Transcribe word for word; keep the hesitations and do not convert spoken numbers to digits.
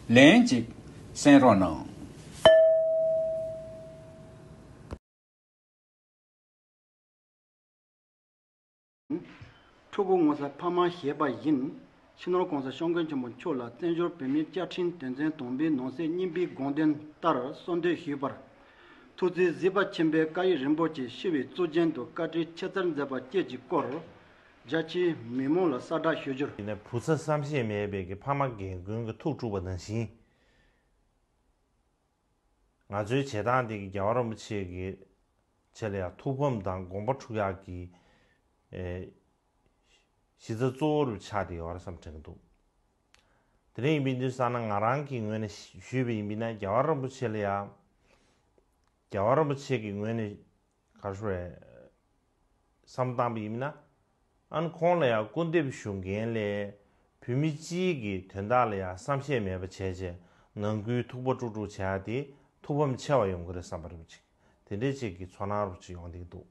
ལན་གཅིག་གསན་རོགས་གནང་། ཕྲུ་གུ་ངོ་ཚ་ཕ་མ་ཞེས་པ་བཞིན། སྤྱི་ནོར་༸གོང་ས་༸སྐྱབས་མགོན་ཆེན་པོ་མཆོག་ལ་བཙན་བྱོལ་བོད་མིའི་བཅའ་ཁྲིམས་དོན་ཚན་དང་པོའི་ནང་གསེས་གཉིས་པའི་དགོངས་དོན་ལྟར་གསོལ་འདེབས་ཞུས་པར། ཐུགས་བརྩེའི་གཟིགས་པ་ཆེན་པོས་བཀའ་ཡིག་རིན་པོ་ཆེ་ཞུ་བའི་གཙུག་རྒྱན་དུ་བཀའ་ཁྲིད་ཆེད་བསྩལ་མཛད་པ་བཅས་ཀྱི་སྐོར། རྒྱ་ཆེའི་མི་མང་ལ་གསལ་བསྒྲགས་ཞུ་རྒྱུར། ཡིན་ནའི་བུ་ཚ་བསམ་ཤེས་མེད་པའི་གི་ཕ་མ་རྒན་རྒོན་གྱི་ཐུགས་དཀྲུགས་པ་ནང་བཞིན། ང་ཚོའི་བྱེད་སྟངས་འདི་གིས་རྒྱལ་བ་རིན་པོ་ཆེ་གི་ཆེད་ལ་ཡང་ཐུགས་ཕམ་དང་དགོངས་པ་འཁྲུག་ཡག་གི་ཨེ་གཞི་རྩ་གཙོ་བོ་རུ་ཆགས་བསྡད་ཡོད་རེད་བསམ་དྲན་གྱི་འདུག་དེ་འདྲ་ཡིན་པའི་དུས་ཙ་ན་ང་རང་གི་ངོས་ནས་ཞུས་པ་ཡིན་པ་ན། རྒྱལ་བ་རིན་པོ་ཆེ་ལ་ཡང་རྒྱལ་བ་རིན་པོ་ཆེ་གི་ངོས་ནས་ག་རེ་ཞུ་རེད། བསམ་བློ་བཏང་པ་ཡིན་ན། ཨ་ནི་ཁོང་ལ་ཡང་སྐུར་འདེབས་ཞུ་མཁན་ལས་བོད་མི་སྤྱིའི་གི་དོན་དག་ལ་ཡང་བསམ་ཤེས་མེད་པ་བྱས་བྱས་ནང་ཁུལ་ཐུག་པ་དཀྲུག་དཀྲུག་བྱས་ཏེ་ཐུགས་ཕམ་ཆེ་བ་ཡོང་གི་རེད་བསམ་པ་རེད་པ་ཅིག་དེ་འདྲའི་ཅིག་གི་ཚོར་སྣང་རུ་ཅིག་ཡོང་བསྡད་ཀྱི་འདུག